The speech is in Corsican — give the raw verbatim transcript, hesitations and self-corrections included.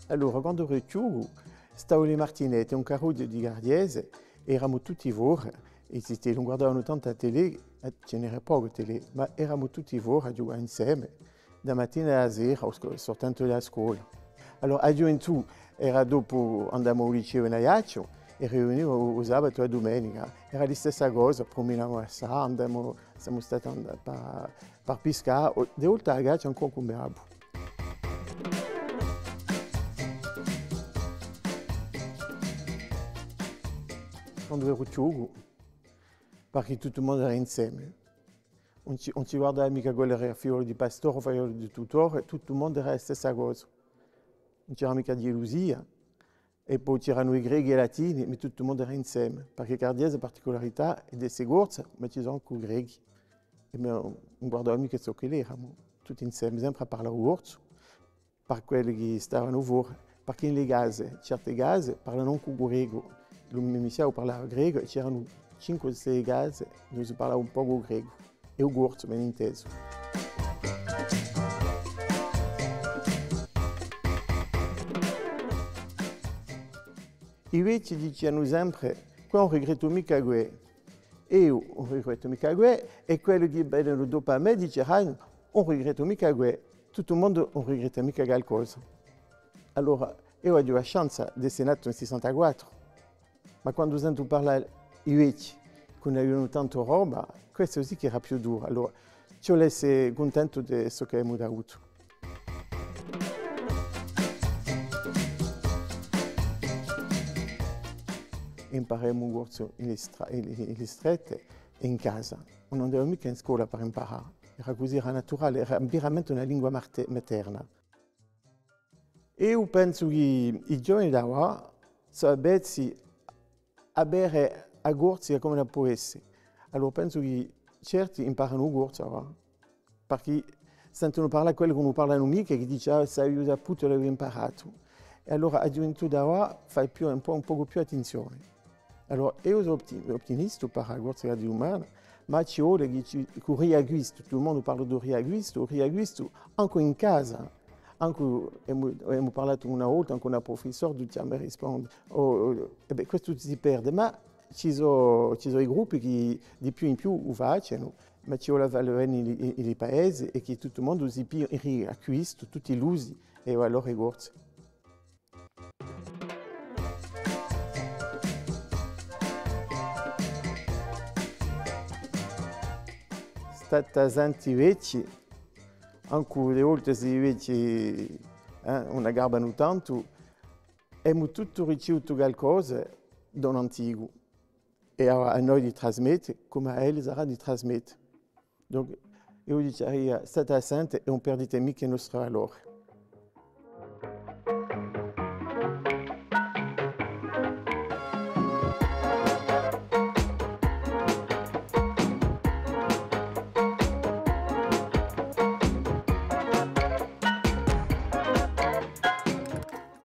Allora, quandu eru chjucu, stavu à li Martinette, un carrughju di Carghjese, eramu tutti fora, è ci, ùn guardavanu tantu a tele, eh, ci n'era pocu tele, ma eramu tutti fora à ghjucà inseme, da matina à a sera, o sco-, sortendu da a scola. Allora, a ghjuventù era dopu, andavamu à u liceu in Aiacciu, è riunivamu u, u sabatu è a dumenica. Era a listessa cosa, pruminavamu assai, andavamu, simu stati and-, pà, pà piscà, o, di volte à a caccia ancu cù u me babbu. Quandu eru chjucu, parchì tuttu u mondu era inseme. Ùn ci, ùn ci guardava micca quellu chì era figliolu di pastore o figliolu di tutore, tuttu u mondu era a stessa cosa. Ùn c'era micca ghjelusia. È po c'eranu i Grechi è i Latini, ma tuttu u mondu era inseme, parchì Carghjese hè particularità, hè d'esse Corse, ma ci sò ancu i Grechi. È ma ùn guardava micca ciò ch'elli eramu, tutti inseme, sempre à parlà u corsu, par quelli chì stavanu fora, parchì in li case, certe case, parlanu ancu u grecu. U me missiavu parlava grecu è c'eranu cinque o sei case induve si parlava un pocu u grecu, è u corsu, ben intesu. I vechji dicianu sempre: «Quì ùn rigrettu micca què.» Eiu ùn rigrettu micca què, è quelli chì venenu dopu à mè diceranu: «Ùn rigrettu micca què.» Tuttu u mondu ùn rigretta micca calcosa. Allora, eiu aghju a chance d'esse natu in sessantaquattru, ma quandu sentu parlà i vechji, chì ùn avianu tantu roba, questu sì chì era più duru. Allora, ci vole à esse cuntentu di ciò chì emu avutu. Imparemu u corsu in li stra-, in, in li strette è in casa. Ùn andemu micca in scola per imparà. Era cusì, era naturale, era veramente una lingua marte-, materna. Eiu pensu chì i giovani d'avà sò avvezzi à vede a Corsica cum'ella pò esse. Allora pensu chì certi imparanu u corsu avà, parchì sentenu parlà quelli chì ùn parlanu micca, chì dicenu: «Ah, s'aviu saputu, l'aviu imparatu.» È allora a ghjuventù d'avà fà più, un po-, un pocu più attenzione. Allora, eiu sò otti-, ottimistu per a Corsica di dumane, ma ci vole chì ci, chì u riacquistu, tuttu u mondu parla di u riacquistu, u riacquistu ancu in casa. Ancu, emu, emu parlatu una volta, ancu una prufissore, tutti mi risponde: «Oh, oh, è bè, questu si perde.» Ma ci sò, ci sò i gruppi chì di più in più u facenu, ma ci vole à fà vene in li, in, in li paesi è chì tuttu u mondu si pigli u riacquistu, tutti l'usi è e valori corsi. State à sente i vechji, ancu di volte s'è i vechji, eh, ùn a garbanu tantu, emu tutti ricevutu calcosa da un anticu. È avà à noi di trasmette, cum'è à elli sarà di trasmette. Donc, eiu diceria, state à sente è ùn perdite micca i nostri valori.